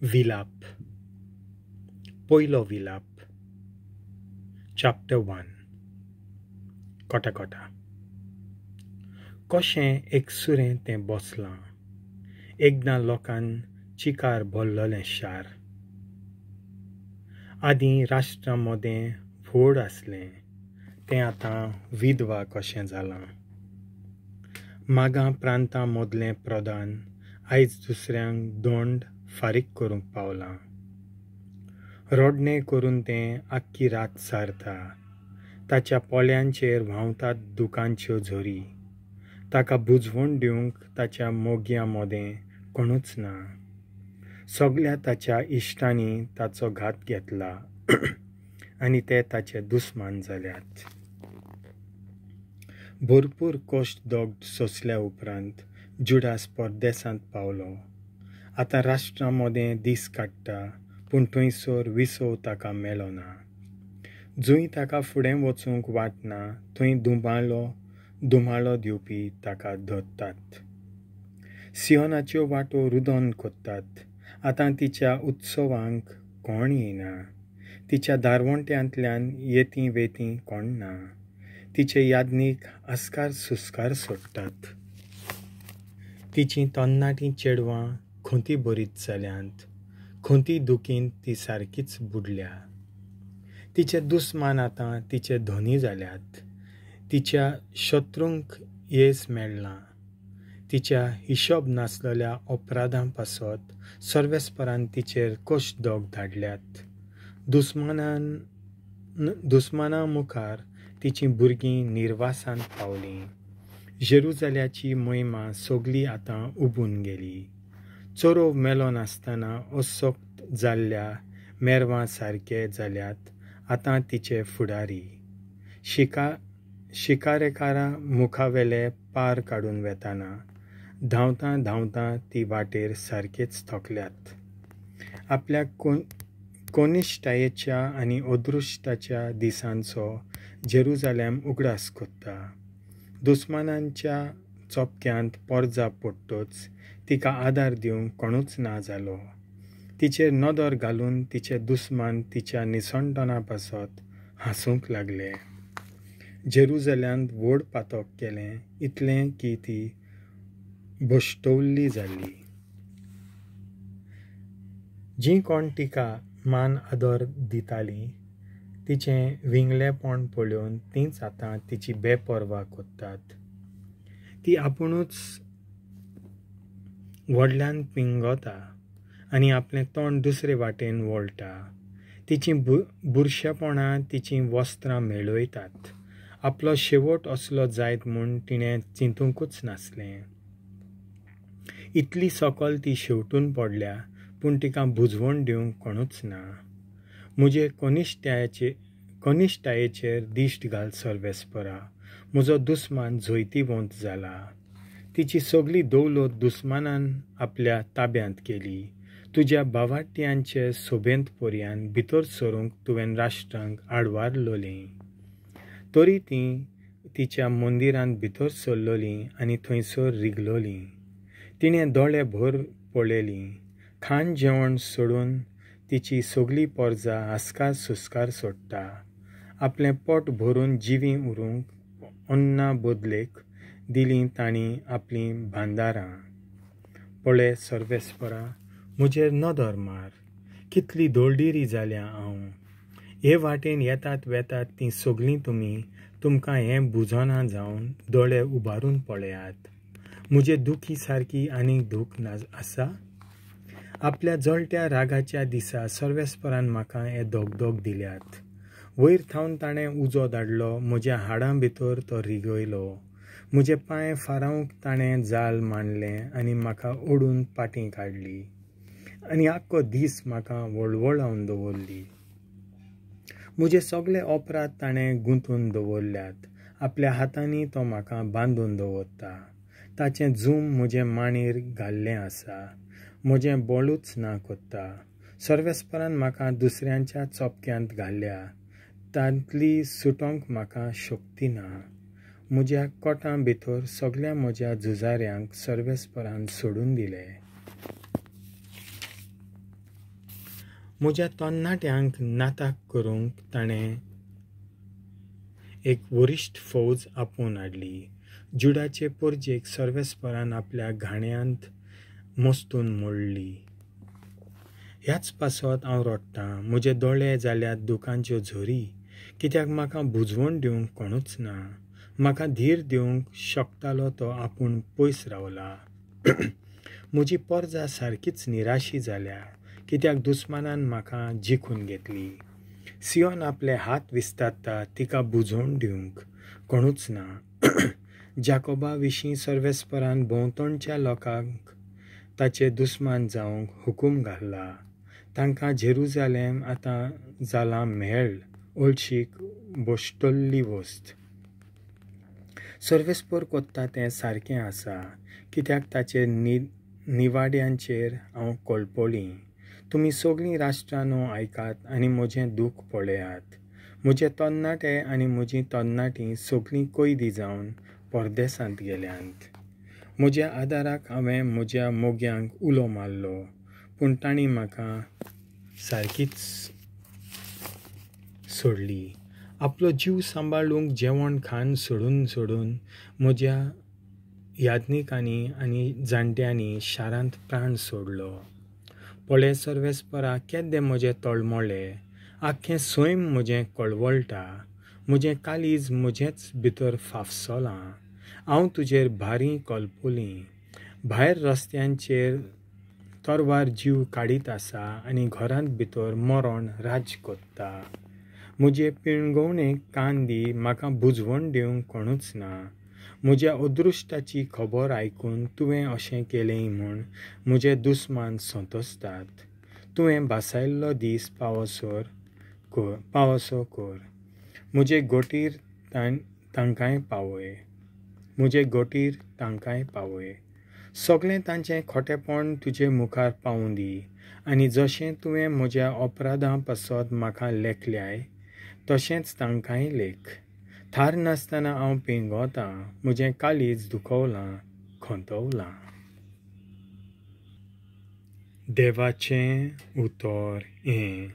विलाप. पयलो विलाप. चॅप्टर 1. कोटा कोटा. कशें एकसुरें तें बसलां, एकदां लोकान चिकार भरलेलें शार. आदीं राष्ट्रां मदें व्हड आसलें, तें आतां विधवा कशें जालां. मागां प्रांतां मदलें प्रधान आयज दुसऱ्यांक दंड फारीक करूंक पावलां. रडणें करून तें आख्खी रात सारता. ताच्या पोल्यांचेर व्हांवतात दुकांच्यो झरी. ताका बुजवण दिवंक ताच्या मोग्यां मदें कोणूच ना. सगल्या ताच्या इश्टांनी ताचो घात घेतला आनी ते ताचे दुस्मान जाल्यात. भरपूर कश्ट दोग सोंसल्या उपरांत जुडास परदेसांत पावलो. आतां राष्ट्रां मदें दीस काडटा, पूण थंयसर विसव ताका मेळना. जंय ताका फुडें वचूंक वाट ना थंय धुमाळो दिवपी ताका धरतात. सियोनाच्यो वाटो रुदन कोत्तात. आतां तिच्या उत्सवांक कोण येना. तिच्या दारवंट्यांतल्यान येती वेती कोण ना. तिचे यादनीक आस्कार सुस्कार सोडटात. तिचीं तरणाटीं चेडवां खंती भरीत जाल्यांत. खंती दुखीन ती सारकीच बुडल्या. तिचे दुस्मान आतां तिचे धनी जाल्यात. तिच्या शत्रूंक येस मेळ्ळां. तिच्या हिशोब नासलेल्या अपराधां पासत सर्वेस्परान तिचेर कश्ट दोग धाडल्यात. दुस्माना मुखार तिचीं भुरगीं निर्वासांत पावलीं. जेरुजाल्याची महिमा सगली आतां उबून गेली. चरोव मेलो नासतना असक्त जाल्ल्या मेरवां सारके जाल्यात आतां तिचे फुडारी. शिकारेकारा मुखावेले पार काडून वेताना धांवतां धांवतां ती वाटेर सारकेच थकल्यात. आपल्या कनिश्टायेच्या आनी अदृश्टाच्या दिसांचो जेरुजालेम उगडास कोत्ता. दुस्मानांच्या चोपक्यांत पोरजा पडटच तिका आदार दिवंक कोणूच ना जालो. तिचेर नदर घालून तिचे दुस्मान तिच्या निसणटणा पासत हांसूंक लागले. जेरुजाल्यांत व्हड पातक केलें इतलें की ती भश्टवल्ली जाल्ली. जीं कोण तिका मान आदर दितालीं तिचें विंगलेपण पळोवन तींच आतां तिची बेपर्वा कोत्तात. ती आपुणूच व्हडल्यान पिंगता आनी आपलें तोंड दुसरे वाटेन वळटा. तिचीं बुरशेपणां तिचीं वस्त्रां मेळयतात. आपलो शेवट असलो जायत म्हूण तिणें चिंतुंकूच नासलें. इतली सकल ती शेवटून पडल्या, पूण तिका बुजवण दिवंक कोणूच ना. म्हजे कनिश्टायेचेर दिश्ट घाल सर्वेस्परा, म्हजो दुस्मान जैतिवंत जाला. तिची सगली दौलत दुस्मानान आपल्या ताब्यांत केली. तुज्या बावाट्यांचे सोबेंत पर्यान भितर सरूंक तुवें राष्ट्रांक आडवारलोलीं. तरी तीं तिच्या मंदिरांत भितर सरलोलीं आनी थंयसर रिगलोलीं. तिणें दोळे भर पळयलीं. खाण जेवण सोडून तिची सगली पोरजा आस्कार सुस्कार सोडटा. आपलें पोट भरून जिवीं उरूंक अन्ना बदलेक दिलीं तांणी आपलीं भांदारां. पळय सर्वेस्परा, म्हजेर नदर मार, कितली दोळडिरी जाल्या हांव. हे वाटेन येतात वेतात तीं सगलीं तुमी, तुमकां हें बुजना जावन दोळे उबारून पळयात. म्हजे दुखी सारकी आनीक दूख आसा? आपल्या जळट्या रागाच्या दिसा सर्वेस्परान म्हाका हे दोगदोग दिल्यात. वयर थावन ताणें उजो धाडलो, म्हज्या हाडां भितर तो रिगयलो. म्हजे पांय फारावंक ताणें जाल मांडलें आनी म्हाका ओडून पाटीं काडली आनी आख्खो दीस म्हाका वळवळावन दवरली. म्हजे सगले अपराध ताणें गुंतून दवरल्यात. आपल्या हातांनी तो म्हाका बांदून दवरता. ताचें जूम म्हजे मांडीर घाल्लें आसा. म्हजें बळूच ना कोत्ता. सर्वेस्परान म्हाका दुसऱ्यांच्या चोपक्यांत घाल्या. तांतली सुटोंक म्हाका शक्ती ना. म्हज्या कोटां भितर सगल्या म्हज्या झुजाऱ्यांक सर्वेस्परान सोडून दिले. म्हज्या तरणाट्यांक नाताक करूंक ताणें एक वरिश्ठ फौज आपोवन हाडली. जुडाचे परजेक सर्वेस्परान आपल्या घाण्यांत मस्तून मोडली. ह्याच पासत हांव रडटां, म्हजे दोळे जाल्यात दुकांच्यो झरी, कित्याक म्हाका बुजवण दिवंक कोणूच ना. म्हाका धीर दिवंक शकतालो तो आपूण पयस रावला. म्हजी परजा सारकीच निराशी जाल्या, कित्याक दुस्मानान म्हाका जिखून घेतली. सियोन आपले हात विस्तारता, तिका बुजोवन दिवंक कोणूच ना. जाकोबा विशीं सर्वेस्परान भोंवतणच्या लोकांक ताचे दुस्मान जावंक हुकूम घाल्ला. तांकां जेरुजालेम आतां जालां म्हेळ, अळशीक भश्टल्ली वस्त. सर्वेस्पर कोत्ता तें सारकें आसा, कित्याक ताचे निवाड्यांचेर हांव कळपळी. तुमी सगळीं राष्ट्रांनो आयकात आनी म्हजें दूख पळयात. म्हजे तरणाटे आनी म्हजीं तरणाटीं सगळीं कैदी जावन परदेसांत गेल्यांत. म्हज्या आदाराक हांवें म्हज्या मोग्यांक उलो मारलो, पूण तांणी म्हाका सारकीच सोडली. आपलो जीव सांबाळूंक जेवण खाण सोडून सोडून म्हज्या याज्ञिकांनी आनी जाणट्यांनी शारांत प्राण सोडलो. पळय सर्वेस्परा, केद्दे म्हजें तळमळे, आख्खें सैम म्हजें कळवळटा. म्हजें काळीज म्हजेच भितर फाफसलां. हांव तुजेर भारी कल्पली. भायर रस्त्यांचेर तरवार जीव काडीत आसा आनी घरांत भितर मरण राज्य कोत्ता. म्हजे पिळगवणेक कान दी, म्हाका बुजवण दिवंक कोणूच ना. म्हज्या अदृश्टाची खबर आयकून तुवें अशें केलें म्हूण म्हजे दुस्मान संतोसतात. तुवें भासायल्लो दीस पावसो कर. म्हजे गोटीर तांकांय पावय. म्हजे गोटीर तांकांय पावय. सगळें तांचें खोटेपण तुजे मुखार पावूं दी, आनी जशें तुवें म्हज्या अपराधां पासत म्हाका लेखल्याय तशेंच तांकांय लेख. थार नासतना हांव पिंगोतां, म्हजें काळीज दुखवलां, खंतवलां. देवाचें उतर हें.